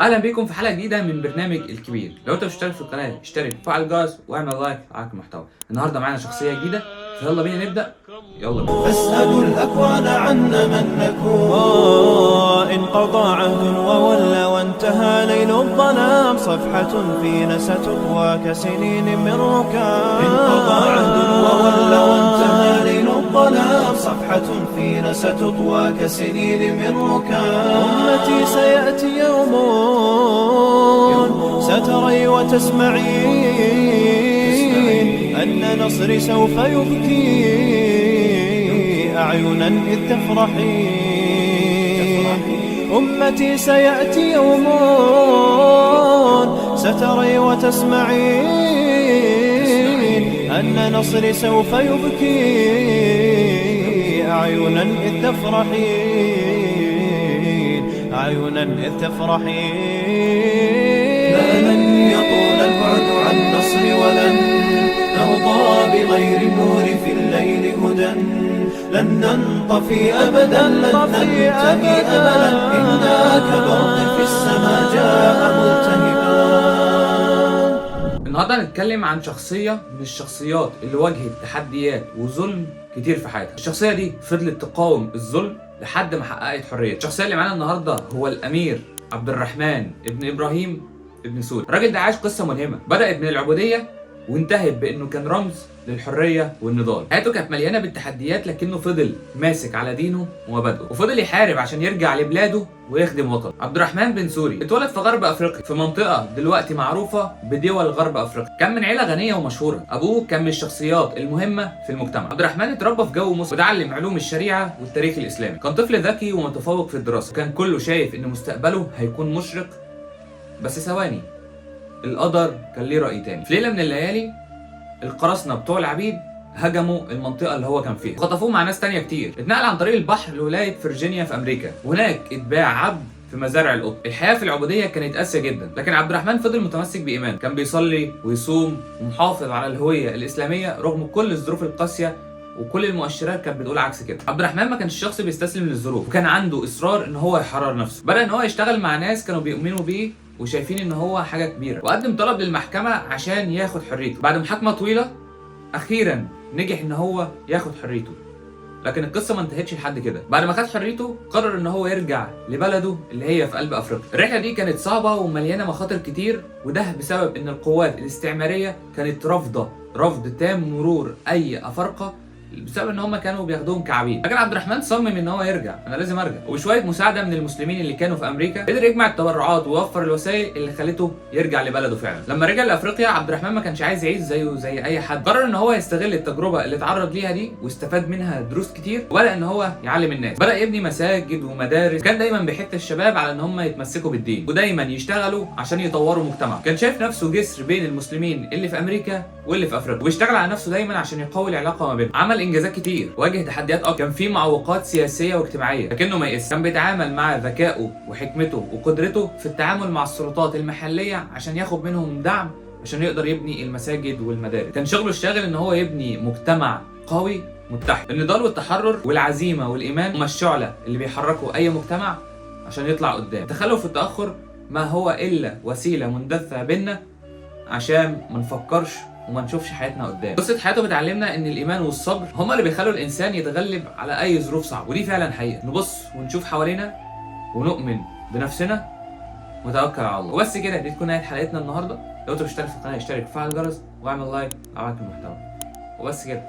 اهلا بيكم في حلقة جديدة من برنامج الكبير. لو انت مش مشترك في القناة اشترك وفعل الجرس واعمل like على المحتوى. النهارده معانا شخصية جديدة، فيلا بينا نبدا. يلا بينا. فاسألوا الأكوان عنا من نكون. انقضى عهد وولى وانتهى ليل الظلام، صفحة فينا ستطوى كسنين من ركام. انقضى عهد وولى وانتهى ليل الظلام، صفحة فينا ستطوى كسنين من ركام. أمتي سيأتي يوم ستري وتسمعين أن نصري سوف يبكي أعينا إذ تفرحين. أمتي سيأتي يوم ستري وتسمعين أن نصري سوف يبكي أعينا إذ تفرحين، أعينا إذ تفرحين. لا لن يطول البعد عن نصر، ولن نرضى بغير النور في الليل هدى. لن ننطفي أبدا، لن ننتهي أملا، إنا كبرق في السماء جاء ملتهبا. النهارده هنتكلم عن شخصية من الشخصيات اللي واجهت تحديات وظلم كتير في حياتها. الشخصية دي فضلت تقاوم الظلم لحد ما حققت حرية. الشخصية اللي معانا النهارده هو الأمير عبد الرحمن ابن إبراهيم ابن سوري. الراجل ده عاش قصة ملهمة بدأت من العبودية وانتهت بانه كان رمز للحرية والنضال. حياته كانت مليانة بالتحديات، لكنه فضل ماسك على دينه ومبادئه، وفضل يحارب عشان يرجع لبلاده ويخدم وطنه. عبد الرحمن بن سوري اتولد في غرب افريقيا، في منطقة دلوقتي معروفة بدول غرب افريقيا. كان من عيله غنية ومشهوره، ابوه كان من الشخصيات المهمة في المجتمع. عبد الرحمن اتربى في جو مسلم وتعلم علوم الشريعة والتاريخ الاسلامي. كان طفل ذكي ومتفوق في الدراسة، كان كله شايف ان مستقبله هيكون مشرق. بس ثواني، القدر كان ليه رأي تاني. في ليلة من الليالي القراصنة بتوع العبيد هجموا المنطقة اللي هو كان فيها، خطفوه مع ناس تانية كتير. اتنقل عن طريق البحر لولاية فرجينيا في أمريكا، وهناك اتباع عبد في مزارع القطن. الحياة في العبودية كانت قاسية جدا، لكن عبد الرحمن فضل متمسك بإيمانه. كان بيصلي ويصوم ومحافظ على الهوية الإسلامية رغم كل الظروف القاسية، وكل المؤشرات كانت بتقول عكس كده. عبد الرحمن ما كانش شخص بيستسلم للظروف، وكان عنده اصرار ان هو يحرر نفسه. بدا ان هو يشتغل مع ناس كانوا بيؤمنوا بيه وشايفين ان هو حاجة كبيرة، وقدم طلب للمحكمة عشان ياخد حريته. بعد محاكمة طويلة اخيرا نجح ان هو ياخد حريته، لكن القصة ما انتهتش لحد كده. بعد ما خد حريته قرر ان هو يرجع لبلده اللي هي في قلب افريقيا. الرحلة دي كانت صعبة ومليانة مخاطر كتير، وده بسبب ان القوات الاستعمارية كانت رافضه رفض تام مرور اي افارقه، بسبب ان هم كانوا بياخدوهم كعبيد. لكن عبد الرحمن صمم ان هو يرجع، انا لازم ارجع. وبشويه مساعدة من المسلمين اللي كانوا في امريكا قدر يجمع التبرعات ووفر الوسائل اللي خلته يرجع لبلده فعلا. لما رجع لافريقيا عبد الرحمن ما كانش عايز يعيش زيه زي اي حد. قرر ان هو يستغل التجربة اللي اتعرض ليها دي واستفاد منها دروس كتير، وبدا ان هو يعلم الناس. بدا يبني مساجد ومدارس. كان دايما بيحث الشباب على ان هم يتمسكوا بالدين ودايما يشتغلوا عشان يطوروا مجتمع. كان شايف نفسه جسر بين المسلمين اللي في امريكا واللي في افريقيا، وبيشتغل على نفسه دايما عشان يقوي العلاقة ما بينهم. عمل انجازات كتير، واجه تحديات اكتر، كان في معوقات سياسية واجتماعية، لكنه ما يئس. كان بيتعامل مع ذكائه وحكمته وقدرته في التعامل مع السلطات المحلية عشان ياخد منهم دعم عشان يقدر يبني المساجد والمدارس. كان شغله الشاغل ان هو يبني مجتمع قوي متحد. النضال والتحرر والعزيمة والايمان هما الشعلة اللي بيحركوا اي مجتمع عشان يطلع قدام. التخلف والتاخر ما هو الا وسيلة مندثه بينا عشان ما نفكرش وما نشوفش حياتنا قدام. قصة حياته بتعلمنا ان الايمان والصبر هما اللي بيخلوا الانسان يتغلب على اي ظروف صعبة، ودي فعلا حقيقة. نبص ونشوف حوالينا ونؤمن بنفسنا ونتوكل على الله. وبس كده، دي تكون نهاية حلقتنا النهارده. لو انت مش مشترك في القناة اشترك وفعل الجرس واعمل like لو عجبك المحتوى. وبس كده.